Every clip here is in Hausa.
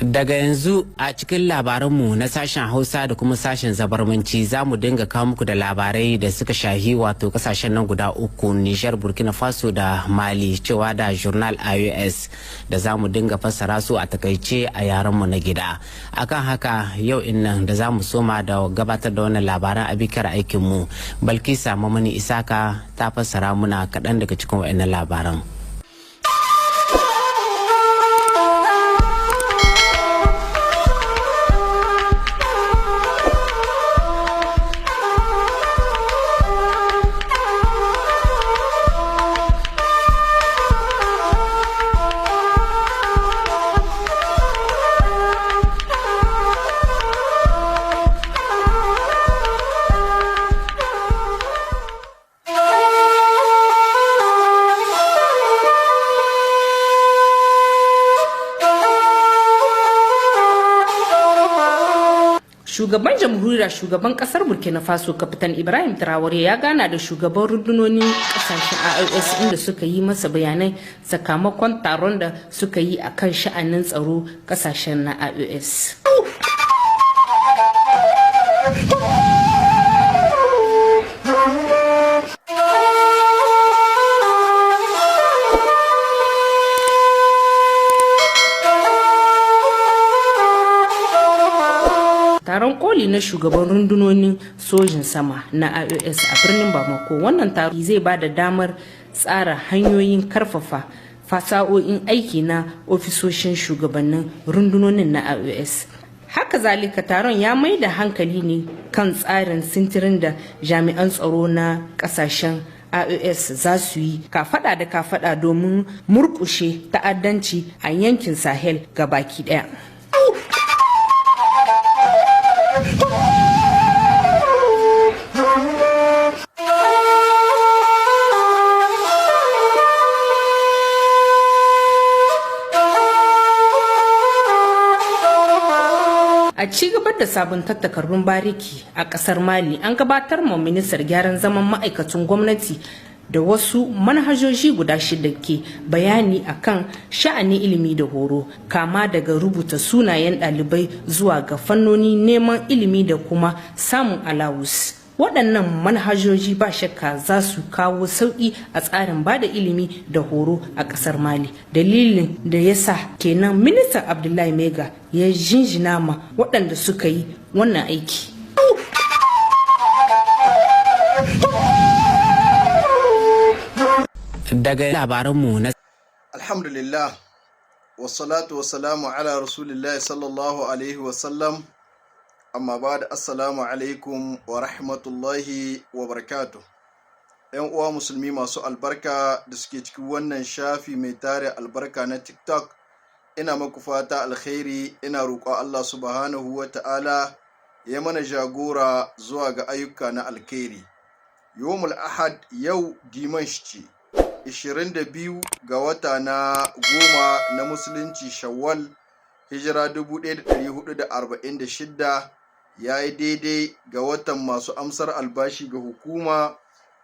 Daga yanzu a cikin labaranmu na sashen Hausa da kuma sashen Zabarmanci, za mu dinga kawo muku da labarai da suka shahi wato kasashen nan guda uku, Nijar, Burkina Faso da Mali, cewa da Journal IOS da za mu dinga fassara su a takaice a yarenmu na gida. Akan haka, yau innan da za mu soma da gabatar da wannan labaran, abikar aikinmu Balkisa Mamani Isaka ta fassara muna kaɗan daga cikin wa'annan labaran. Shugaban jamhuriyar, shugaban kasar Burkina Faso, Kapitan Ibrahim Traore, ya gana da shugaban rundunonin kasashen IOS, inda suka yi masa bayanai sakamakon taron da suka yi a kan sha'anin tsaro kasashen na IOS. Taron koli na shugaban rundunonin sojin sama na IOS a birnin Bamako. Wannan taro zai ba da damar tsara hanyoyin karfafa fasa'o'in aiki na ofisoshin shugabannin rundunonin na IOS. Haka zalika, taron ya mai da hankali ne kan tsarin sintirin da jami'an tsaro na kasashen IOS za su yi kafada da kafada domin murkushe ta'addanci a yankin Sahel gabaki daya. A ci gaba da sabuntar takardun bariki a kasar Mali, an gabatar ma ministar gyaran zaman ma'aikacin gwamnati da wasu manhajoji guda shida ke bayani akan sha'anin ilimi da horo, kama daga rubuta sunayen ɗalibai zuwa ga fannoni neman ilimi da kuma samun alawus. Waɗannan manhajoji ba shakka za su kawo sauƙi a tsarin bada ilimi da horo a ƙasar Mali. Dalilin da ya sa kenan Ministan Abdullahi Mega ya jinjina ma waɗanda suka yi wannan aiki. Daga labaranmu na Alhamdulillah, wassalatu wassalamu ala rasulillahi sallallahu alaihi wasallam, amma ba da, assalamu alaikum wa rahmatullahi wa barakatuh. Yan uwa Musulmi masu albarka da suke cikin wannan shafi mai tare albarka na TikTok, ina maku fata alkhairi. Ina roƙon Allah subhanahu wa ta'ala ya mana jagora zuwa ga ayyuka na alkhairi. Yawmul Ahad, yau dimanche ce, 22 ga wata na 10 na Musulunci, Shawwal, hijira 1446, ya yi daidai ga watan masu amsar albashi ga hukuma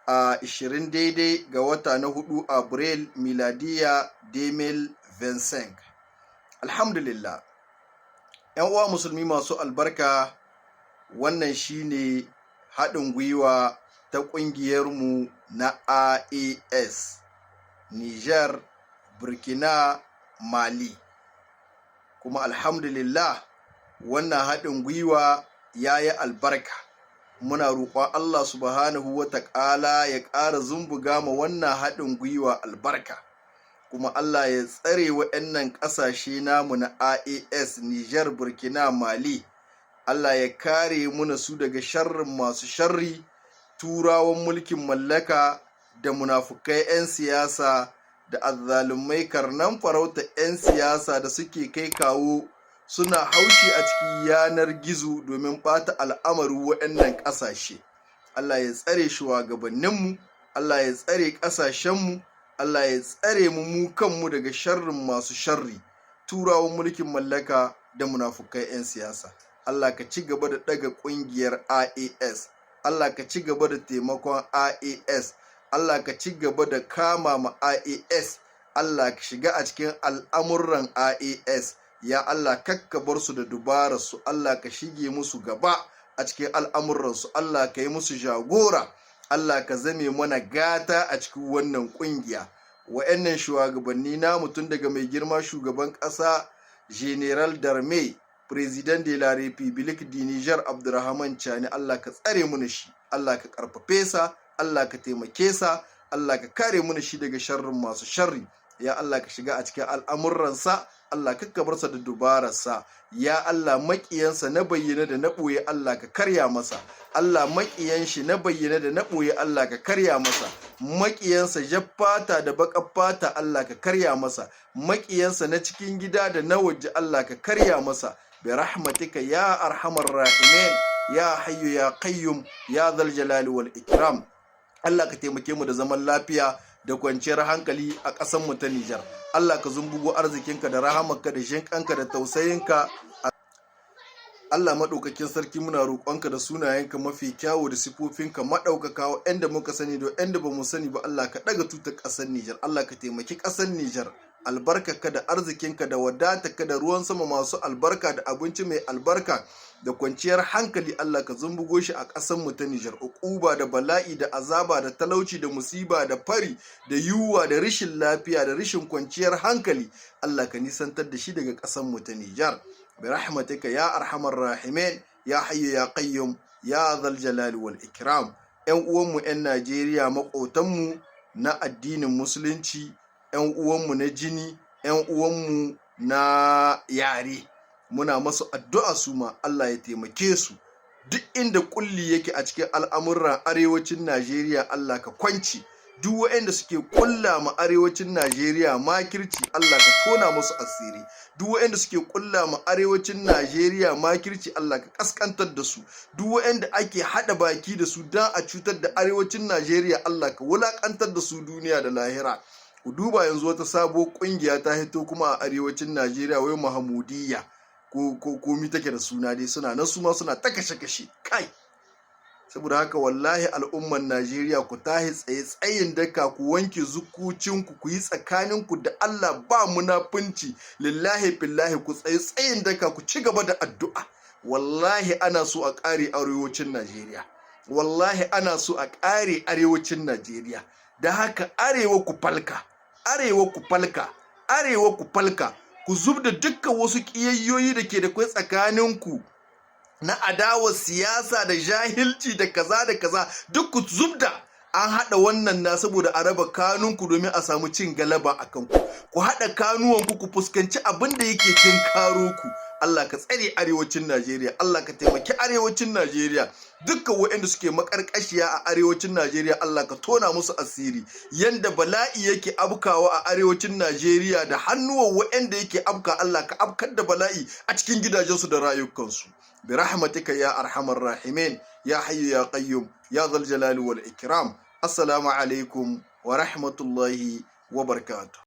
a 20 daidai ga wata na 4, Abril, miladiya 2025. Alhamdulillah, 'yan uwa Musulmi masu albarka, wannan shine haɗin gwiwa ta ƙungiyarmu na AES, Niger, Burkina, Mali. Kuma alhamdulillah, wannan haɗin gwiwa ya yi albarka. Muna roƙon Allah subhanahu wa ta'ala ya ƙara zumbuga ma wannan haɗin gwiwa albarka, kuma Allah ya tsare wa'annan ƙasashe namu na AES, Niger, Burkina, Mali. Allah ya kare muna su daga sharrin masu sharri, Turawan mulkin mallaka da munafukai 'yan siyasa da azzalumai karnan farauta 'yan siyasa da suke kai kawo suna haushi a cikin yanar gizo domin ɓata al'amarin waɗannan ƙasashe. Allah ya tsare shugabanninmu, Allah ya tsare ƙasashenmu, Allah ya tsare mu mu kanmu daga sharrin masu sharri, Turawan mulkin mallaka da munafukai 'yan siyasa. Allah ka ci gaba da ɗaga ƙungiyar IAS. Allah ka ci gaba da taimakon IAS. Allah ka ci gaba da kama ma IAS. Allah ka shiga a cikin al'amuran IAS. Ya Allah, kakka bar su da dubararsu. Allah, ka shige musu gaba a cikin al'amuransu. Allah, ka yi musu jagora. Allah, ka zame mana gata a cikin wannan kungiya. Wa'annan shugabanni namu, tun daga mai girma shugaban ƙasa, Général d'armée, Président de la République du Niger, Abdurrahman Chani, Allah ka tsare mu shi, Allah ka karfafe sa, Allah ka taimake sa, Allah ka kare mu shi daga sharrin masu sharri. Ya Allah, ka shiga a cikin al'amuransa. Allah, ka bar sa da dubararsa. Ya Allah, maƙiyansa na bayyana da na ɓoye, Allah ka karya masa. Allah, maƙiyan shi na bayyana da na ɓoye, Allah ka karya masa. Maƙiyansa jar fata da baƙar fata, Allah ka karya masa. Maƙiyansa na cikin gida da na waje, Allah ka karya masa. Bi rahmatika ya arhamar rahimin, ya hayyu ya qayyum, ya dhal jalali wal ikram. Allah ka taimake mu da zaman lafiya da kwanciyar hankali a ƙasar mu ta Nijar. Allah, ka zumbugo arzikinka da rahamarka da jinƙanka da tausayinka. Allah maɗaukakin sarki, muna roƙonka da sunayenka mafi kyawu da sifofinka maɗaukaka, waɗanda muka sani da waɗanda ba mu sani ba. Allah, ka ɗaga tutar ƙasar Nijar. Allah, ka taimaki ƙasar Nijar. Albarkarka da arzikinka da wadatarka da ruwan sama masu albarka da abinci mai albarka da kwanciyar hankali, Allah ka zumbugo shi a ƙasar mu ta Nijar. Uquba da bala'i da azaba da talauci da musiba da fari da yunwa da rashin lafiya da rashin kwanciyar hankali, Allah ka nisantar da shi daga ƙasar mu ta Nijar. برحمتك يا أرحم الراحمين، يا حي يا قيوم، يا ذا الجلال والإكرام. ‘Yan uwanmu ‘yan Najeriya, maƙotanmu na addinin Musulunci, ‘yan uwanmu na jini, ‘yan uwanmu na yare, muna masu addu'a su ma Allah ya taimake su. Duk inda kulli yake a cikin al'amuran arewacin Najeriya, Allah ka kwanci. Duk waɗanda suke kulla ma arewacin Najeriya makirci, Allah ka tona musu asiri. Duk waɗanda suke kulla ma arewacin Najeriya makirci, Allah ka kaskantar da su. Duk waɗanda ake haɗa baki da su don a cutar da arewacin Najeriya, Allah ka wulakantar da su duniya da lahira. Ku duba yanzu, wata sabuwar ƙungiya ta hito kuma a arewacin Najeriya, wai Mahamudiyya ko komi take da suna dai, suna nan su ma suna ta kashe-kashe kai. Saboda haka, wallahi, al'umman Najeriya, ku tahi tsaye tsayin daka, ku wanke zukucinku, ku yi tsakaninku da Allah, ba munafunci, lillahi billahi, ku tsaye tsayin daka, ku ci gaba da addu'a. Wallahi ana so a ƙare arewacin Najeriya. Wallahi ana so a ƙare arewacin Najeriya. Da haka, arewa ku falka, arewa ku falka, arewa ku falka, ku zub da dukkan wasu ƙiyayyoyi da ke da kwai tsakaninku na adawar siyasa da jahilci da kaza da kaza, duk ku zubda. An haɗa wannan na saboda a raba kanunku domin a samu cin galaba a kanku. Ku haɗa kanuwanku, ku fuskanci abin da yake tinkaro ku. Allah ka tsare arewacin Najeriya. Allah ka taimaki arewacin Najeriya. Dukkan waɗanda suke makarƙashiya a arewacin Najeriya, Allah ka tona musu asiri. Yanda bala'i yake abkawa a arewacin Najeriya da hannuwan waɗanda yake abka, Allah ka abkar da bala'i a cikin gidajensu da rayukansu. Bi rahmatika ya arhamar rahimin, ya hayyu ya qayyum, ya dhal jalali wal ikram. Assalamu alaikum wa rahmatullahi wa barakatuh.